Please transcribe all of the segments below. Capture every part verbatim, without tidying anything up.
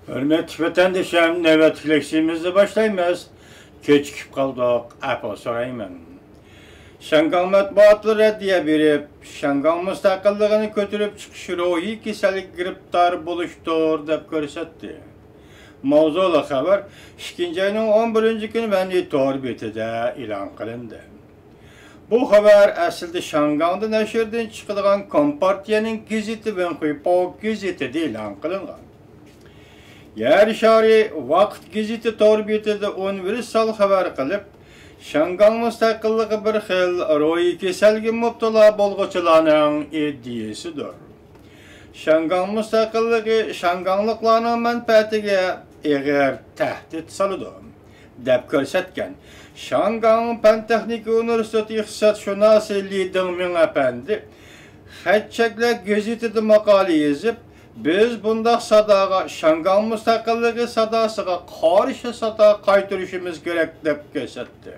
ھۆرمەتلىك ۋەتەندىشىم، نۆۋەتلىك لېكسىيىمىزنى باشلايمىز. كېچىكىپ قالدۇق، ئەپۇ سورايمەن. شياڭگاڭ مەتبۇئاتلىرى رەددىيە بېرىپ، شياڭگاڭ مۇستەقىللىقىنى كۆتۈرۈپ چىقىش روھىي كېسەلگە گىرىپتار بولۇشتۇر، دەپ كۆرسەتتى. ماۋزۇلۇق خەۋەر ئىككىنچى ئاينىڭ ئون بىرىنچى كۈنى مەدەنىيەت تور بېتىدە ئېلان قىلىندى. بۇ خەۋەر ئەسلىدە شياڭگاڭدا نەشردىن چىقىدىغان كومپارتىيەنىڭ گېزىتى ۋېنخۇيپاۋ گېزىتىدە ئېلان قىلىنغان. يەر شارى ۋاقىت گېزىتى تور بېتىدە ئۇنىۋېرسال خەۋەر قىلىپ، شياڭگاڭ مۇستەقىللىقى بىر خىل روھىي كېسەلگە مۇپتىلا بولغۇچىلارنىڭ ئىدىيىسىدۇر. شياڭگاڭ مۇستەقىللىقى شياڭگاڭلىقلارنىڭ مەنپەئەتىگە ئېغىر تەھدىت سالىدۇ، دەپ كۆرسەتكەن شياڭگاڭ پەن تېخنىكا ئۇنىۋېرسىتېتى ئىقتىسادشۇناسى لى دېڭمىڭ ئەپەندى خەت چەكلەپ گېزىتىدە ماقالە يېزىپ، بىز بۇنداق ساداغا، شياڭگاڭ مۇستەقىللىقى ساداسىغا قارشى سادا قايتۇرۇشىمىز كېرەك، دەپ كۆرسەتتى.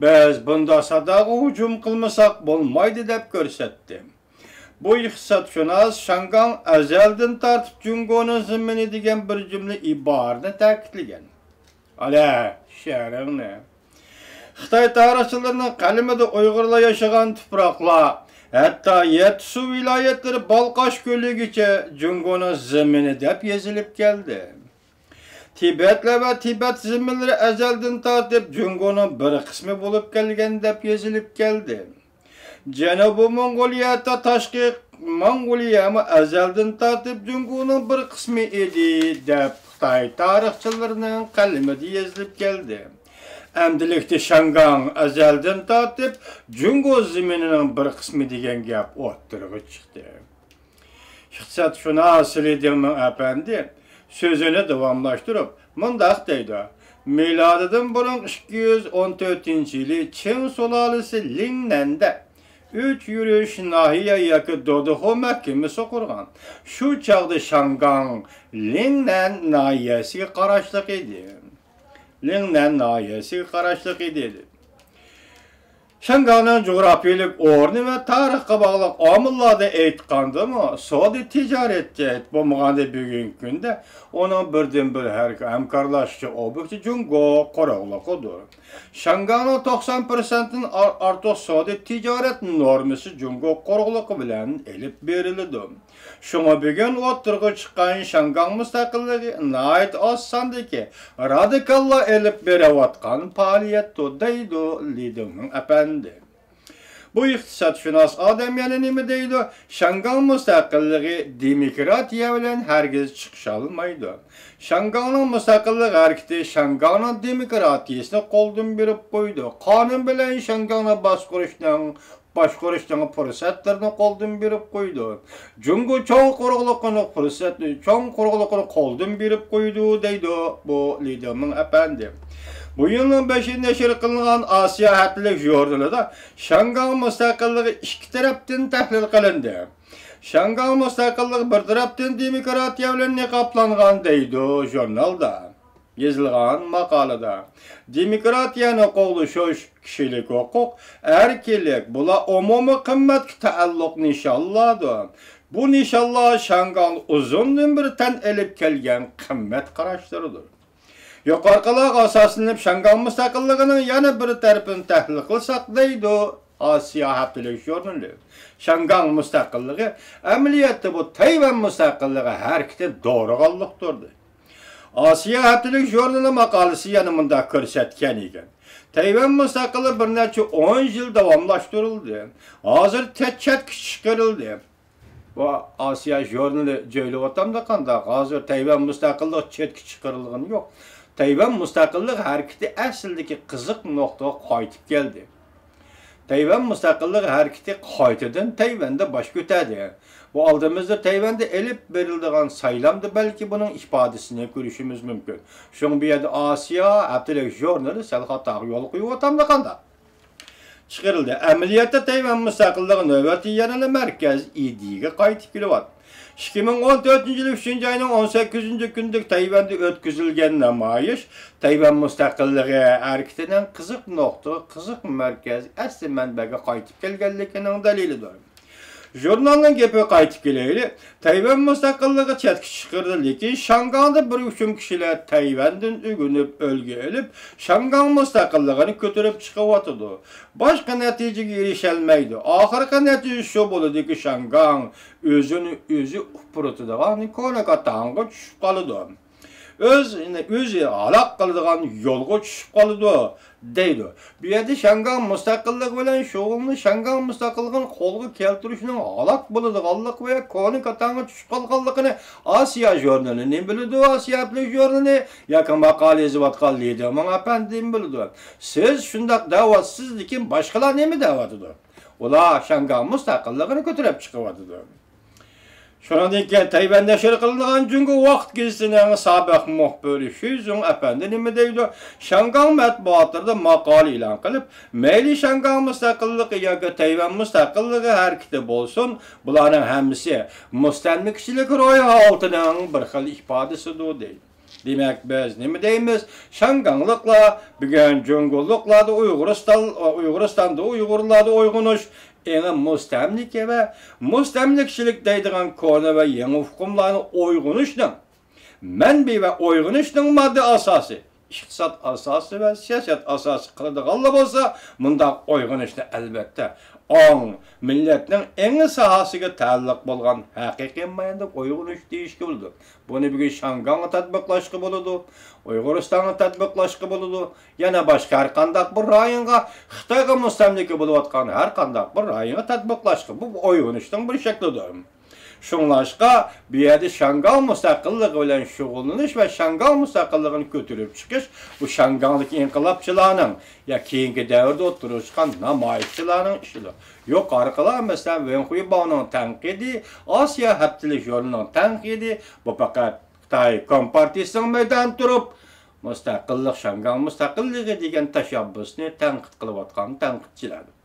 بىز بۇنداق ساداغا ھۇجۇم قىلمىساق بولمايدۇ، دەپ كۆرسەتتى. بۇ ئىقتىسادشۇناس شياڭگاڭ ئەزەلدىن تارتىپ جۇڭگونىڭ زېمىنى دېگەن بىر جۈملە ئىبارىنى تەكىتلىگەن. ئالە، شەھىرىڭنى. خىتاي تارىخچىلىرىنىڭ قەلىمىدە ئۇيغۇرلار ياشىغان تۇپراقلار، ھەتتا يەتتىسۇ ۋىلايەتلىرى بالقاش كۆلىگىچە جۇڭگونىڭ زېمىنى دەپ يېزىلىپ كەلدى. تىبەتلەر ۋە تىبەت زېمىنلىرى ئەزەلدىن تارتىپ جۇڭگونىڭ بىر قىسمى بولۇپ كەلگەن دەپ يېزىلىپ كەلدى. جەنۇبىي موڭغۇلىيە ھەتتا تاشقى موڭغۇلىيەمۇ ئەزەلدىن تارتىپ جۇڭگونىڭ بىر قىسمى ئىدى، دەپ خىتاي تارىخچىلىرىنىڭ قەلىمىدە يېزىلىپ كەلدى. ئەمدىلىكتە شياڭگاڭ ئەزەلدىن تارتىپ جۇڭگو زېمىنىنىڭ بىر قىسمى دېگەن گەپ ئوتتۇرىغا چىقتى. ئىقتىسادشۇناس لى دېڭمىڭ ئەپەندى سۆزىنى داۋاملاشتۇرۇپ مۇنداق دەيدۇ: مىلادىدىن بۇرۇن ئىككى يۈز ئون تۆتىنچى يىلى چىڭ سۇلالىسى لىڭنەندە ئۈچ يۈرۈش ناھىيە ياكى دودىخۇ مەھكىمىسى قۇرغان. شۇ چاغدا شياڭگاڭ لىڭنەن ناھىيەسىگە قاراشلىق ئىدى. لىڭنەن ناھىيەسىگە قاراشلىق ئىدى. شياڭگاڭنىڭ جۇغراپىيىلىك ئورنى ۋە تارىخقا باغلىق ئامىللاردا ئېيتقاندىمۇ، سودا تىجارەت جەھەت بولمىغاندا، بۈگۈنكى كۈندە ئۇنىڭ بىردىنبىر ھەر-، ھەمكارلاشقۇچى ئوبيېكتى جۇڭگو قۇرۇقلۇقىدۇر. شياڭگاڭنىڭ توقسان پىرسەنتتىن ئار-، ئارتۇق سودا تىجارەت نورمىسى جۇڭگو قۇرۇقلۇقى بىلەن ئېلىپ بېرىلىدۇ. شۇڭا بۈگۈن ئوتتۇرىغا چىققان شياڭگاڭ مۇستەقىللىقى ناھايىتى ئاز ساندىكى رادىكاللار ئېلىپ بېرىۋاتقان پائالىيەتتۇر، دەيدۇ لى دېڭمىڭ ئەپەندى. بۇ ئىقتىسادشۇناس ئادەم يەنە نېمە دەيدۇ؟ شياڭگاڭ مۇستەقىللىقى دېموكراتىيە بىلەن ھەرگىز چىقىشالمايدۇ. شياڭگاڭنىڭ مۇستەقىللىق ھەرىكىتى شياڭگاڭنىڭ دېموكراتىيىسىنى قولدىن بېرىپ قويىدۇ. قانۇن بىلەن شياڭگاڭنى باشقۇرۇشنىڭ باشقۇرۇشنىڭ پۇرسەتلىرىنى قولدىن بېرىپ قويىدۇ. جۇڭگو چوڭ قۇرۇقلۇقىنى پۇرسەت، چوڭ قۇرۇقلۇقىنى قولدىن بېرىپ قويىدۇ، دەيدۇ بۇ لى دېڭمىڭ ئەپەندى. بۇ يىلنىڭ بېشىدا نەشر قىلىنغان ئاسىيا ھەپتىلىك ژۇرنىلىدا شياڭگاڭ مۇستەقىللىقى ئىككى تەرەپتىن تەھلىل قىلىندى. شياڭگاڭ مۇستەقىللىقى بىر تەرەپتىن دېموكراتىيە بىلەن نىقابلانغان، دەيدۇ ژۇرنالدا يېزىلغان ماقالىدە. دېموكراتىيەنى قوغدىشىش، كىشىلىك ھوقۇق، ئەركىنلىك، بۇلار ئومۇمىي قىممەتكە تەئەللۇق نىشانلاردۇر. بۇ نىشانلار شياڭگاڭدا ئۇزۇندىن بېرى تەن ئېلىپ كەلگەن قىممەت قاراشلىرىدۇر. يۇقىرىقىلارغا ئاساسلىنىپ، شياڭگاڭ مۇستەقىللىقىنىڭ يەنە بىر تەرىپىنى تەھلىل قىلساق، دەيدۇ ئاسىيا ھەپتىلىك ژۇرنىلى، شياڭگاڭ مۇستەقىللىقى ئەمەلىيەتتە بۇ تەيۋەن مۇستەقىللىقى ھەرىكىتىنى دورىغانلىقتۇر، دەيدۇ. ئاسىيا ھەپتىلىك ژۇرنىلى ماقالىسى يەنە مۇنداق كۆرسەتكەن ئىكەن، تەيۋەن مۇستەقىللىقى بىر نەچچە ئون يىل داۋاملاشتۇرۇلدى. ھازىر تە-، چەتكە چىقىرىلدى. بۇ ئاسىيا ژۇرنىلى جۆيلۈۋاتامدۇ قانداق؟ ھازىر تەيۋەن مۇستەقىللىقى چەتكە چىقىرىلغىنى يوق. تەيۋەن مۇستەقىللىق ھەرىكىتى ئەسلىدىكى قىزىق نۇقتىغا قايتىپ كەلدى. تەيۋەن مۇستەقىللىق ھەرىكىتى قايتىدىن تەيۋەندە باش كۆتەردى. بۇ ئالدىمىزدا تەيۋەندە ئېلىپ بېرىلىدىغان سايلامدا بەلكى بۇنىڭ ئىپادىسىنى كۆرۈشىمىز مۇمكىن. شۇڭا بۇ يەردە ئاسىيا ھەپتىلىك ژۇرنىلى سەل خاتاغا يول قويۇۋاتامدۇ قانداق؟ چىقىرىلدى. ئەمەلىيەتتە تەيۋەن مۇستەقىللىقى نۆۋەتتە يەنىلا مەركەز ئىدىيىگە قايتىپ كېلىۋاتىدۇ. ئىككى مىڭ ئون تۆتىنچى يىلى ئۈچىنچى ئاينىڭ ئون سەككىزىنچى كۈنىدە تەيۋەندە ئۆتكۈزۈلگەن نامايىش تەيۋەن مۇستەقىللىقى ھەرىكىتىنىڭ قىزىق نۇقتىغا، قىزىق مەركەز، ئەسلى مەنبەگە قايتىپ كەلگەنلىكىنىڭ دەلىلىدۇر. ژۇرنالنىڭ گېپىگە قايتىپ كېلەيلى. تەيۋەن مۇستەقىللىقى چەتكە چىقىرىلدى، لېكىن شياڭگاڭدا بىر قىسىم كىشىلەر تەيۋەندىن ئۆگىنىپ، ئۈلگە ئېلىپ، شياڭگاڭ مۇستەقىللىقىنى كۆتۈرۈپ چىقىۋاتىدۇ. باشقا نەتىجىگە ئېرىشەلمەيدۇ. ئاخىرقى نەتىجە شۇ بولىدۇكى، شياڭگاڭ ئۆزىنى ئۆزى ئۇپرىتىدىغان كونا كاتاڭغا چۈشۈپ قالىدۇ. ئۆز، ئۆزى ھالاك قىلىدىغان يولغا چۈشۈپ قالىدۇ، دەيدۇ. بۇ يەردە شياڭگاڭ مۇستەقىللىقى بىلەن شۇغۇللىنىش، شياڭگاڭ مۇستەقىللىقىنى قولغا كەلتۈرۈشنىڭ ھالاك بولىدىغانلىقى ۋە كونا كاتاڭغا چۈشۈپ قالغانلىقىنى ئاسىيا ژۇرنىلى نېمە بىلىدۇ؟ ئاسىيا ھەپتىلىك ژۇرنىلى ياكى ماقالە يېزىۋاتقان لى دېمىڭ ئەپەندى نېمە بىلىدۇ؟ سىز شۇنداق دەۋاتىسىز، لېكىن باشقىلار نېمە دەۋاتىدۇ؟ ئۇلار شياڭگاڭ مۇستەقىللىقىنى كۆتۈرۈپ چىقىۋاتىدۇ. شۇنىڭدىن كېيىن تەيۋەندە نەشر قىلىنغان جۇڭگو ۋاقىت گېزىتىنىڭ سابىق مۇخبىرى شۈي زۇڭ ئەپەندى نېمە دەيدۇ؟ شياڭگاڭ مەتبۇئاتلىرىدا ماقالە ئېلان قىلىپ، مەيلى شياڭگاڭ مۇستەقىللىقى ياكى تەيۋەن مۇستەقىللىقى ھەرىكىتى بولسۇن، بۇلارنىڭ ھەممىسى مۇستەملىكىچىلىك روھىي ھالىتىنىڭ بىر خىل ئىپادىسىدۇر، دەيدۇ. دېمەك، بىز نېمە دەيمىز؟ شياڭگاڭلىقلار بۈگۈن جۇڭگولۇقلاردا ئۇيغۇرىستان، ئۇيغۇرىستاندا ئۇيغۇرلاردا ئويغىنىش، ئېڭى مۇستەملىكە ۋە مۇستەملىكىچىلىك دەيدىغان كونا ۋە يېڭى ئۇقۇملارنى ئويغىنىشنىڭ، مەنبىي ۋە ئويغىنىشنىڭ ماددىي ئاساسى، ئىقتىساد ئاساسى ۋە سىياسەت ئاساسى قىلىدىغانلا بولسا، مۇنداق ئويغىنىشنى ئەلۋەتتە ئاڭ، مىللەتنىڭ ئېڭى ساھەسىگە تەئەللۇق بولغان ھەقىقىي مەنىدە ئويغىنىش دېيىشكە بولىدۇ. بۇنى بۈگۈن شياڭگاڭغا تەتبىقلاشقا بولىدۇ، ئۇيغۇرىستانغا تەتبىقلاشقا بولىدۇ، يەنە باشقا ھەر قانداق بىر رايونغا، خىتايغا مۇستەملىكە بولۇۋاتقان ھەر قانداق بىر رايونغا تەتبىقلاشقا، بۇ ئويغىنىشنىڭ بىر شەكلىدۇر. شۇڭلاشقا، بۇ يەردە شياڭگاڭ مۇستەقىللىقى بىلەن شۇغۇللىنىش ۋە شياڭگاڭ مۇستەقىللىقىنى كۆتۈرۈپ چىقىش، بۇ شياڭگاڭدىكى ئىنقىلابچىلارنىڭ يا كېيىنكى دەۋردە ئوتتۇرىغا چىققان نامايىشچىلارنىڭ ئىشىدۇر. يۇقىرىقىلار، مەسىلەن، ۋېن خۇيباۋنىڭ تەنقىدى، ئاسىيا ھەپتىلىك ژۇرنىلىنىڭ تەنقىدى، بۇ پەقەت خىتاي كومپارتىيىسىنىڭ مەيداندا تۇرۇپ، مۇستەقىللىق، شياڭگاڭ مۇستەقىللىقى دېگەن تەشەببۇسنى تەنقىد قىلىۋاتقان تەنقىدچىلەردۇر.